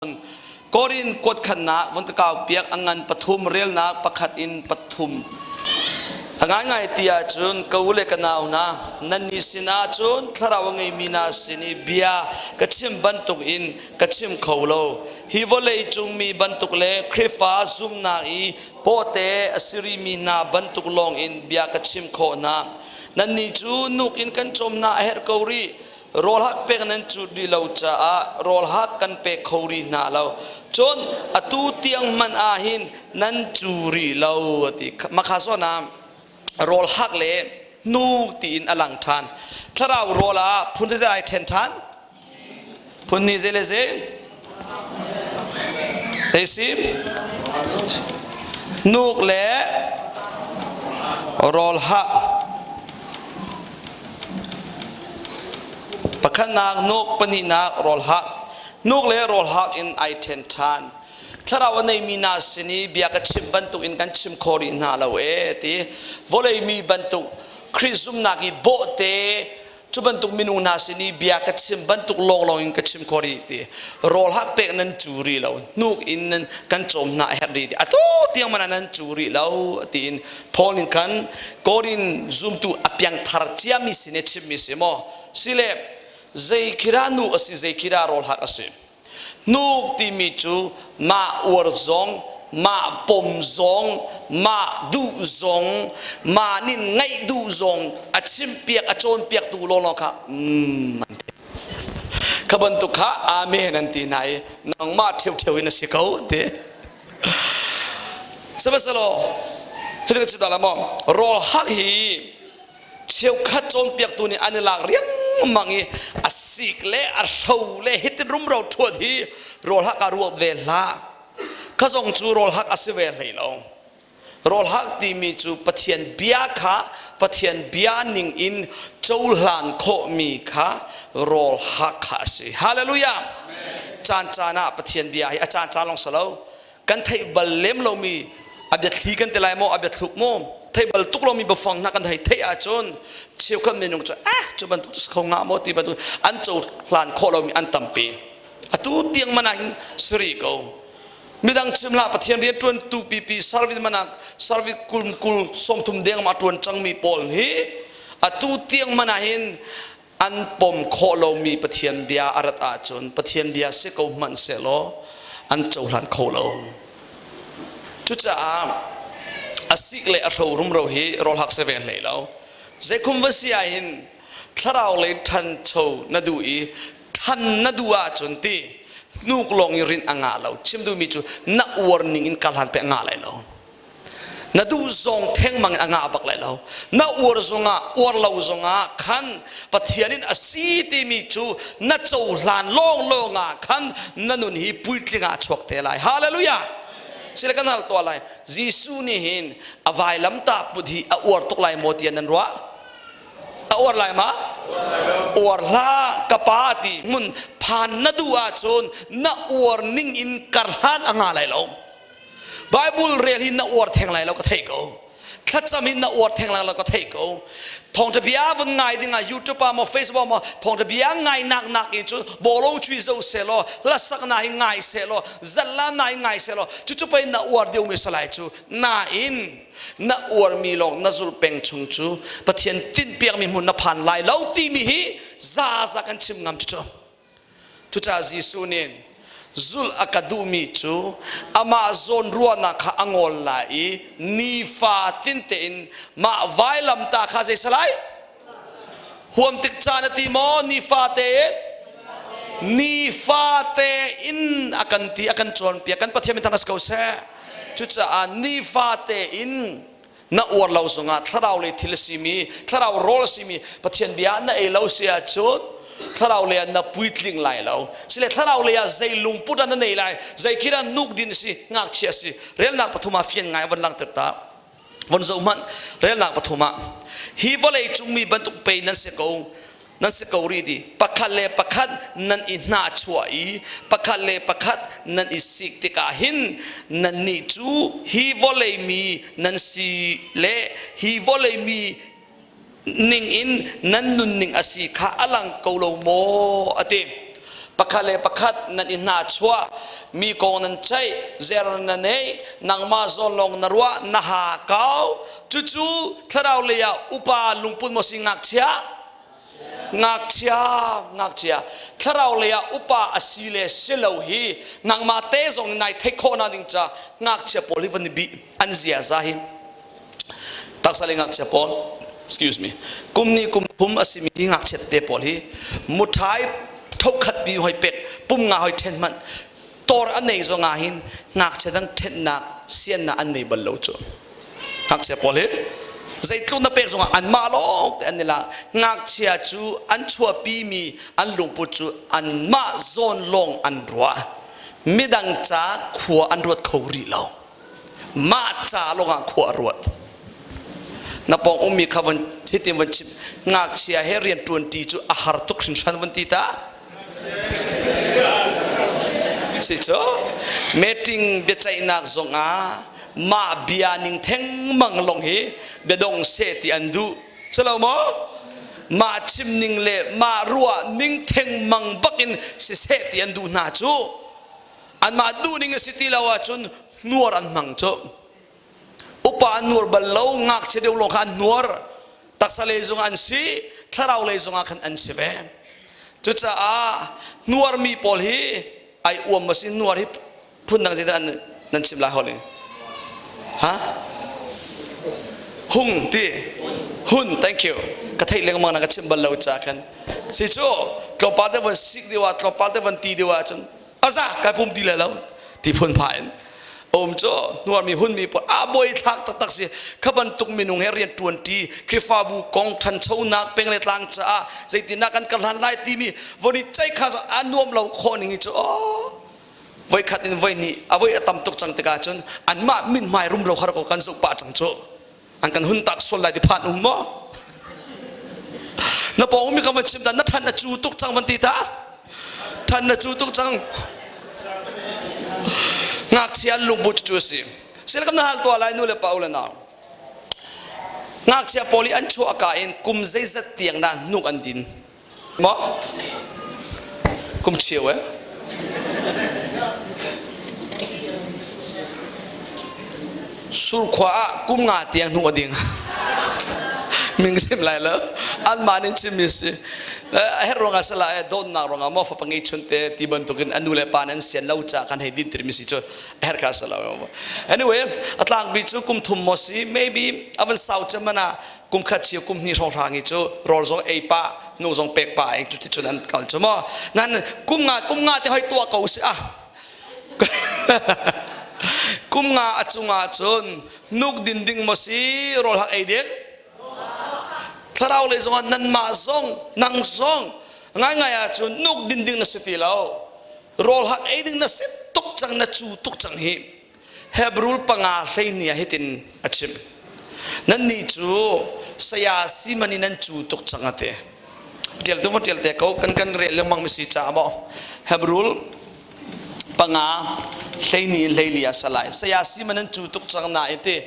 Korin kuatkhannak vun ka kaupiak a ngan pathum relnak pakhat in pathum. A ngaingai ti ahcun ka u le ka nau hna, nannih sinah cun thlarau a ngeimi hna sin i bia ka chim bantuk in ka chim kho lo. Hi vawlei cung mi bantuk le Khrihfa zumhnak i pawhte a si rimi hna bantuk lawng in bia ka chim khawh hna. Nannih cu nuk in kan cawm hna a herh ko rih. Rawl hak pek nan cut rih lo caah rawl hak kan pe kho rih hna lo. Cun atu tiang hmanh ah hin nan cu rih lo a ti. Makha zawn ah rawl hak le nu tiin a lang ṭhan. Thlarau rawl ah phun zeizat ai ṭhen ṭhan? Phun nih zei le zei? Zei si? Nuk le rawl hak. Pakhatnak nuk, pahnihnak rawl hak. Nuk le rawl hak in ai ṭhen ṭhan. Thlarau a neimi hna sin i bia ka chimh bantuk in kan chim kho rih hna lo ee ti. Vawlei mi bantuk Khrih zumhnak i bawhte cu bantuk minung hna sin i bia ka chim bantuk lawnglawng in ka chim kho rih ti. Rawl hak pek nan cu rih lo. Hnuk in nan kan cawm hna a herh rih ti. Atu tiang man ah nan cu rih lo tiin Paul nih khan Korin zumtu a piangthar ciami sin i chimmi si maw? Sile zei khira nu a si, zei khira rawl hak a si. Hnuk timi cu mah uar zong, mah pom zong, mah duh zong, mah nih ngaih duh zong a chimpiak, a cawnpiaktu lawnglawng kha mm an ti. Kha bantuk kha amen an ti hna i nangmah ṭheuṭheu in a si ko an ti. Sihmanhsehlaw hitin ka chim dah la maw rawl hak hi cheukhat cawnpiaktu nih an i lak riangmang i a sik le a hro le hitin rumro ṭhuat hi rawl hak ah ruat ve hlah. Kha zong cu rawl hak a si ve hlei lo. Rawl hak timi cu Pathian bia kha Pathian bia ning in cohlan khawhmi kha rawl hak kha a si. Hallelujah! Caan caan ah Pathian bia hi a caan caan lawng si lo. Kan theih bal lem lomi a biathli kan ti lai maw, a biathluk maw, theih bal tuk lomi biafang hna kan hei theih ahcun cheukhat minung cu ah cu bantuk cu si kho hnga maw ti bantuk an cohlan khawh lomi an tampi. Atu tiang man ah hin si rih ko. Midang chim hlah Pathian rian ṭuantu pipi service man ah service kul kul 30 deng ma ṭuan cangmi pawl hi atu tiang man ah hin an pom khawh lomi Pathian bia a rat ahcun Pathian bia si ko hmanh sehlaw an cohlan kho lo. Cucaah a sik le a hro rumro hi rawlhak si ve hlei lo. Zeikhum va si ah hin thlarau lei ṭhancho na duh i ṭhan na duh ahcun ti hnuk lawng i rinh a ngah lo. Chim duhmi cu na uar ning in kar hlan pe a ngah lai lo. Na duh zong thengmang in a ngah bak lai lo. Na uar zongah uar lo zongah khan Pathian in a si timi cu na cohlan lawnglawng ah khan na nun hi puitling ah chuak te lai. Hallelujah! Sile kan hal tuah lai. Jesuh nih hin a vailamtah put hi a uar tuk lai maw tiah nan ruah? A uar lai ma? Uar hlah ka pa ti hmun phan na duh ahcun na uar ning in karhlan a nga lai lo. Bible rel hi na uar theng lai lo ka theih ko. Thlacam hi na uar theng lai lo ka theih ko. Thawngtha bia vun ngai ding ah YouTube ah maw Facebook maw thawngtha bia ngai nak nak in cun bolo chui zo se law hlasak na hi ngai se law zalla na hi ngai se law cucu pei na uar deuh mi salai cu nain na uarmi lawng na zulh peng chung cu Pathian tinhpiakmi hmun na phan lai lo timi hi zaza kan chim ngam cucu. Cucaah Jesuh nih zulh a ka duhmi cu amah zawn ruahnak kha a ngawl lai i nifa tin tein mah vailamtah kha zei salai huam tik caan a ti maw nifa tein nifa tein a kan ti a kan cawnpiak kan Pathian min thang ko seh. Cucaah nifate in na uar lo zongah thlarau lei thil a simi, thlarau rawl a simi Pathian bia na ei lo si ahcun thlarau lei ah na puitling lai lo. Sile thlarau lei ah zei lungput ah na nei lai, zei khi dah nuk din si, ngakchia si. Relnak pathum ah fian ngai von langhter ta. Von zoh hmanh relnak pathum ah hi vawlei cung mi bantuk pei nan si ko nan si ko rih di pakhat le pakhat nan i hnahchuah i pakhat le pakhat nan i sik tikah hin nannih cu hi vawlei mi nan si le hi vawlei mi ning in nan nunning a si kha a lang ko lo maw a ti. Pakhat le pakhat nan i hnachuah, mi kong nan ceih, zer na neih, nangmah zawn lawng na ruah, na ha kau. Cucu thlarau lei ah upa lungput maw si ngakchia? Ngakchia, ngakchia. Thlarau lei ah upa a si le si lo hi nangmah te zong nai theih khawh na ding ca ngakchia pawl hi van i bih an ziaza hi taksa le ngakchia pawl excuse me kum ni kum thum a simi hi ngakchia tete pawl hi muthai thokhat bi hoi pek pum nga hoi then hmanh tor an nei zo nga hin ngakchia dang thennak siannak an nei bal lo cu ngakchia pawl hi zeitluk na pek zongah anmah lawng te an ni la ngakchia cu an chuahpi mi an lungput cu anmah zawn lawng an ruah midang ca khua an ruat kho rih lo mah ca lawngah khua a ruat na pawng ummi kha von hitin von chim ngakchia he rian ṭuanṭi cu a har tuk hringhran von ti ta si cu meeting biaceihnak zongah mah bia ning thengmang long hi biadong seh ti an duh silo maw mah chim ning le mah ruah ning thengmang bakin siseh ti an duh hna cu anmah duhning a si ti lo ahcun hnuar an hmang cu upa an nuar bal lo ngakchia deuh lawng kha an nuar taksa lei zongah an si thlarau lei zongah khan an si ve cucaah nuarmi pawl hi ai uam ma si nuar hi phundang zeidah an nan chim lai hol ha hung ti hun thank you ka theih lengmang na ka chim bal lo ca khan si cu tlawmpal te van sik deuh ah tlawmpal te van ti deuh ah cun aza kai pum ti le lo ti phun pha in um cu nuarmi hunmi pawl a boi thlak taktak si kha bantuk minung he rian tuan ti Khrihfabu kong thanchonak peng le tlang caah zeitindah kan kar hlan lai timi voni cei kha a nuam lo khawh ning hi cu oh voi khat in voi hnih a voi a tam tuk cang tikah cun anmah mithmai rumro har ko kan zoh pah cang cu an kan hun tak sual lai ti phan um maw na pawng mi ka van chim ta na than na cu tuk cang van ti ta than na cu tuk cang ngakchia lungput cu si sila kam na hal tua lai nu le pa u le nau ngakchia pawl i an chuah ka in kum zeizat tiang dah hnuk an din Maw? Kum cheu eh? Surkhua ah kum nga tiang hnu a ding. Ming sim lai lo. Anmah nin chimmi si. A herh ruangah sala eh dawtnak ruangah maw fapa ngei chun te ti bantukin a nu le pa nan sian lo ca kan hei din tirmi si cu a herh kha sala. Anyway, a tlangbi cu kum thum maw si maybe a van sau cem mana kum khat chiu kum hnih hrawnghrang hi cu rawl zong ei pah nu zong pek pah ei cuti cun an kal cu maw nan kum nga kum nga te hoi tuah ko si ah kum nga a cungah cun nuk din ding maw si rawl hak ei ding thlarau lei zongah nanmah zong nang zong ngaingai ahcun nuk din ding na si ti lo rawl hak ei ding na si tuk cang na cu tuk cang hi Hebrul panga hleihnih ah hitin a chim. Nannih cu saya Simon in nan cu tuk cang a ti. Ṭial tu va ṭial te ko kan kan rel lengmang mi si caah maw Hebrul panga hleihnih in hleili ah salai saya Simon nan cu tuk cang na iti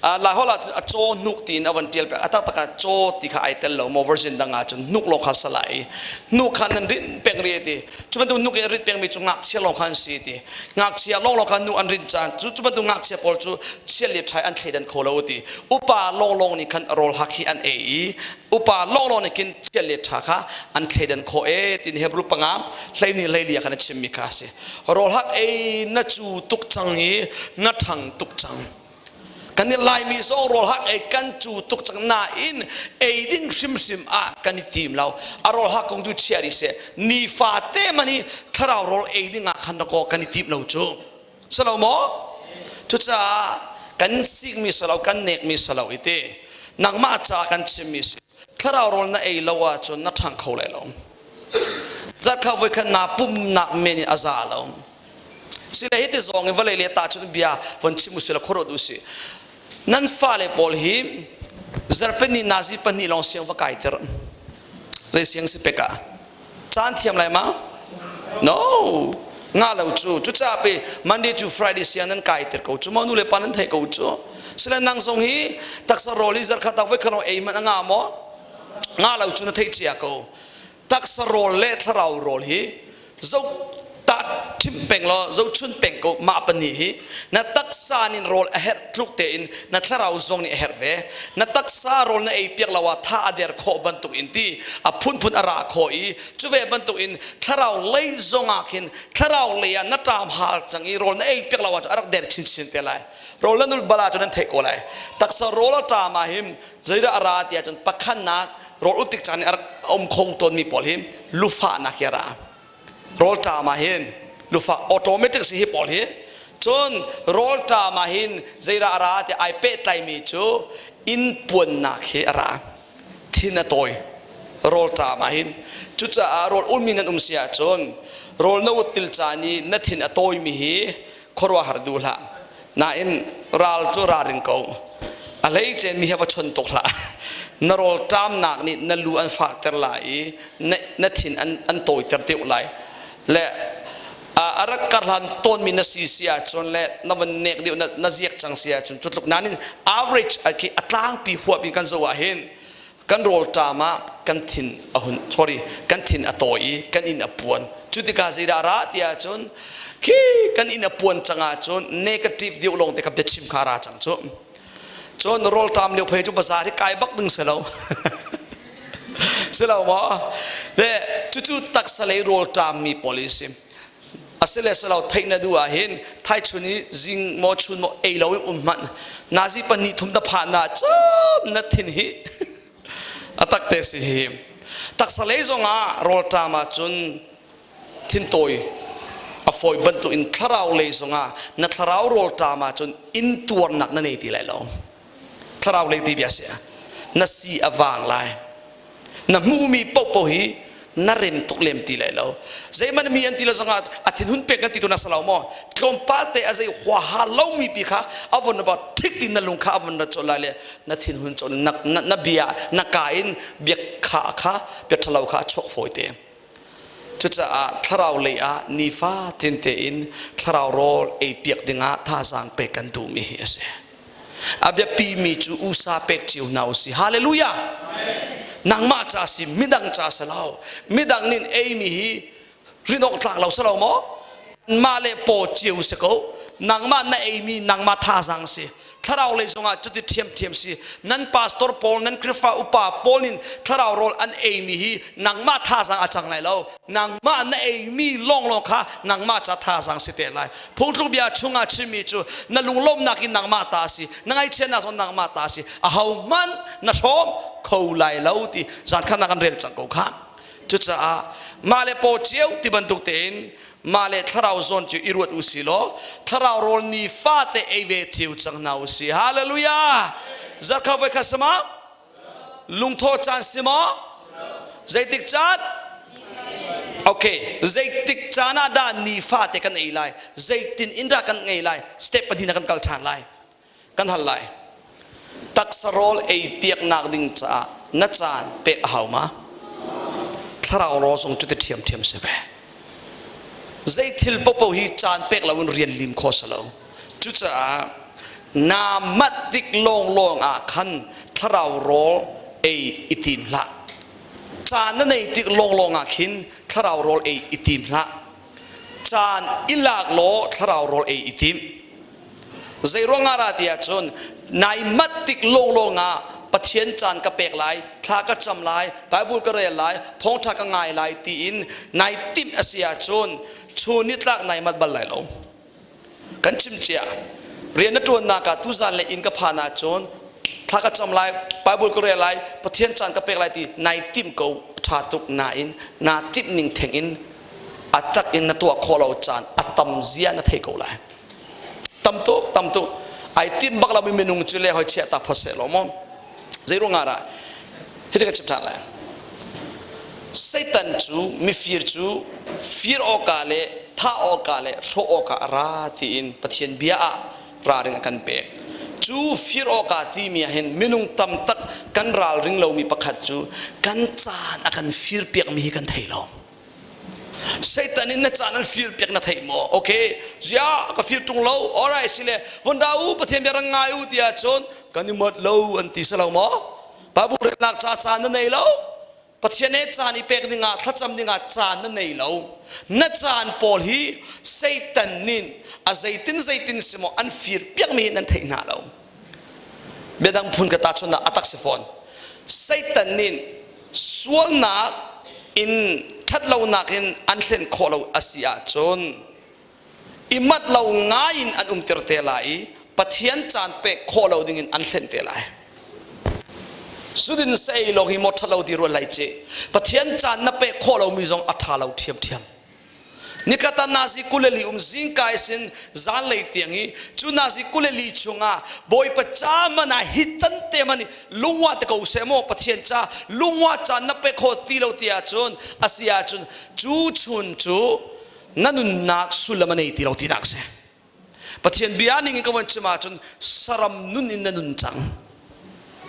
Lai holh ah a caw hnuk tiin a van ṭial pek a taktak ah caw ti kha ai tel lo maw version dang ah cun hnuk lawng kha salai hnuk kha nan rinh peng ri ti cu bantuk hnuk i a rit pengmi cu ngakchia lawng kha an si ti ngakchia lawnglawng kha nu an rin caan cu cu bantuk ngakchia pawl cu chia le ṭhai an thleidan kho lo ti upa lawnglawng nih khan rawl hak hi an ei i upa lawnglawng nih khin chia le ṭha kha an thleidan khawh e tin Hebrew panga hleini hleili ah khan a chimmi kha a si rawl hak ei na cu tuk cang i na ṭhang tuk cang Kan i Laimi zong rawl hak ei kan cu tuk cang nain ei ding hrimhrim ah kan i tim lo. A rawl hak kong tu chia rih seh. Nifa te man hi thlarau rawl ei ding ah khan dakaw kan i tim lo cu. Salo maw? Cucaah kan sikmi salo kan nekmi salo i ti. Nangmah ca kan chimmi si. Thlarau rawl na ei lo ahcun na ṭhang kho lai lo. Zarkha voikhat naa pumnak men in a za lo. Sile hiti zawng in vawlei le tahchunh bia von chim usih law khuaruat usih. Nan fale pawl hi zarhpini nazi pahnih lawng siang va kai tir. Zei siang si pek ah? Caan thiam lai ma? No. Nga lo cu. Cucaah pe Monday to Friday siang nan kai tir ko cu maw nu le pa nan theih ko cu. Sile nang zong hi taksa rawl hi zarkhat ah voi khat ei man a nga maw? Nga lo cu na theih cia ko. Taksa rawl le thlarau rawl hi. Zo ta ṭhim peng law zohchun peng ko mah pahnih hi na taksa nih rawl a herh tluk tein na thlarau zong nih a herh ve. Na taksa rawl na ei piak lo ah tha a der khawh bantuk in ti a phunphun a ra khawh i cu ve bantuk in thlarau lei zong ah khin thlarau lei ah na ṭam hal cang i rawl na ei piak lo ah a rak der chinchin te lai. Rawl na nul bal ahcun nan theih ko lai. Taksa rawl a ṭam ah hin zeidah a ra ti ahcun pakhatnak rawl ut tik caan i a rak um kho tawnmi pawl hi lufahnak hi a ra. Rawlṭam ah hin lufah automatic si hi pawl hi cun rawlṭam ah hin zeidah a ra ti ai pehtlaimi cu inn puannak hi a ra. Thin a tawi rawlṭam ah hin. Cucaah rawl ulmi nan um si ahcun rawl na ut til caan i na thin a tawimi hi khuaruahhar duh hlah. Nain ral cu ralring ko. A hleice mi he va chon tuk hlah. Na rawl ṭamnak nih na lu an fakter lai i na, na thin an, an tawiter deuh lai. Le a rak karhlan tawnmi na si si ahcun le na van nek deuh na, na ziak cang si ahcun cu tluk nain average a khi a tlangpi huap in kan zoh ah hin kan rawlṭam ah kan thin a hun sorry kan thin a tawi i kan inn a puan cu tikah zeidah ra ti ahcun khi kan inn a puan cang ahcun negative deuh lawng te kha biachim kha ra cang cu cun rawlṭam lio phei cu bazaar hi kai bak ding si lo si lo maw le cucu taksa lei rawlṭam mi policy asile silo theih na duh ahhin thaichun i zing maw chun maw ei lo in um hmanh nazi pahnih thum na phan na cam na thin hi a tak te si hi taksa lei zongah rawlṭam ahcun thintawi a fawi bantuk in thlarau lei zongah na thlarau rawlṭam ahcun in tuarnak na nei ti lai lo thlarau lei ti bia si na si a vang lai na hmuhmi paohpaoh hi na rem tuk lem ti lai lo zeihmanh mi an ti lo zongah a thinhun pek kan ti tu na salo maw tlawmpal te a zei huaha lomi pi kha a von ba thik tin na lung kha a von ra chol lai le na thinhun chol na, na, na bia na ka in bia kha kha bia thalo kha a chuak fawi te cucaah thlarau lei ah nifa tin tein thlarau rawl ei piak dingah thazaang pek kan duhmi hi a si A biapimi cu usa pek cio hna u si. Hallelujah! Nangmah ca si, midang ca si lo. Midang nih eimi hi rin awk tlak lo si lo maw? Mah le paw cio si ko. Nangmah na eimi nangmah thazaang si. Thlarau lei zongah cuti ṭhiamṭhiam si. Nan pastor pawl, nan Khrihfa upa pawl nih thlarau rawl an eimi hi nangmah thazaang a cang lai lo. Nangmah na eimi lawnglawng kha nangmah ca thazaang si te lai. Phungthluk bia chungah chimmi cu na lunglawmhnak in nangmah ta a si, na ngaihchiatnak zong nangmah ta a si. Ahohmanh na hrawm kho lai lo ti zan khat kan rel cang ko kha. Cucaah mah le paw cio ti bantuk tein mah le thlarau zawn cu i ruat u si law thlarau rawl ni fate ei ve cio cang hna u si. Hallelujah! Zarkha voi khat sama Lungthawh caan si maw? Zeitik caan? Okay, zeitik caan ah dah nifate kan ei lai? Zeitin in dah kan ngei lai? Step pahnih na kan kal ṭhan lai. Kan hal lai. Taksa rawl ei piaknak ding caah na caan pek a hau ma? Thlarau rawl zong cu ti ṭhiamṭhiam si ve. Zei thil paohpaoh hi caan pek loin rian lim kho si lo. Cucaah naa manh tik lawnglawng ah khan thlarau rawl ei i tim hlah. Caan na nei tik lawnglawng ah khin thlarau rawl ei i tim hlah. Caan i lak law thlarau rawl ei i tim. Zei ruangah dah ti ahcun nai manh tik lawnglawng ah Pathian caan ka pek lai, thla ka cam lai, Bible ka rel lai, thawngṭha ka ngai lai tiin nai timh a si ahcun chun nitlak nai manh bal lai lo. Kan chim cia. Rian na ṭuannak ah tuzan le inn ka phan ahcun thla ka cam lai, Bible ka rel lai, Pathian caan ka pek lai ti nai timh ko ṭha tuk nain naa timh ning theng in a tak in na tuah khawh lo caan a tam zia na thei ko lai. Tam tuk, tam tuk. Ai tim bak lomi minung cu le hoi chiah ta phot seh law maw. Zei ruangah dah? Hiti ka chim ṭhan lai. Satan cu mifir cu fir awkah le thah awkah le hrawh awkah a ra tiin Pathian bia ah ralring a kan pek. Cu fir awkah timi ah hin minung tam tak kan ralring lomi pakhat cu kan caan a kan firpiakmi hi kan thei lo. Satan in na caan an fir piak na theih maw? Okay, zia ka fir ṭung lo. Alright, sile vun ra u Pathian bia rang ngai u tiah cun kan i mot lo an ti si lo maw? Bible relnak ca caan na nei lo. Pathian he caan i pek dingah thlacam dingah caan na nei lo. Na caan pawl hi Satan nih a zeitin zeitin si maw an fir piakmi hi nan theih hna lo. Biadang phun ka tahchunhnak a tak si fawn. Satan nih sualnak in ṭhatlonak in an hlen khawh lo a si ahcun i mat lo ngai in an umter te lai i Pathian caan pek khawh lo dingin an hlenh te lai. Sudin sa ei lawng hi maw ṭha lo ti rual lai ci. Pathian caan na pek khawh lomi zong a ṭha lo ṭhiamṭhiam. Nikata nazi kuleli um zingkai sin zanlei tiang i cu nazi kuleli chungah Bawipa ca man ah hi can te man i lungwa te ko seh maw Pathian ca lungwa caan na pek khawh ti lo ti ahcun a si ahcun cu chun cu na nunnak sullam a nei ti lo tinak si. Pathian bia ning in ka von chim ahcun saram nun in na nun cang.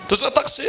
Cucu a tak si.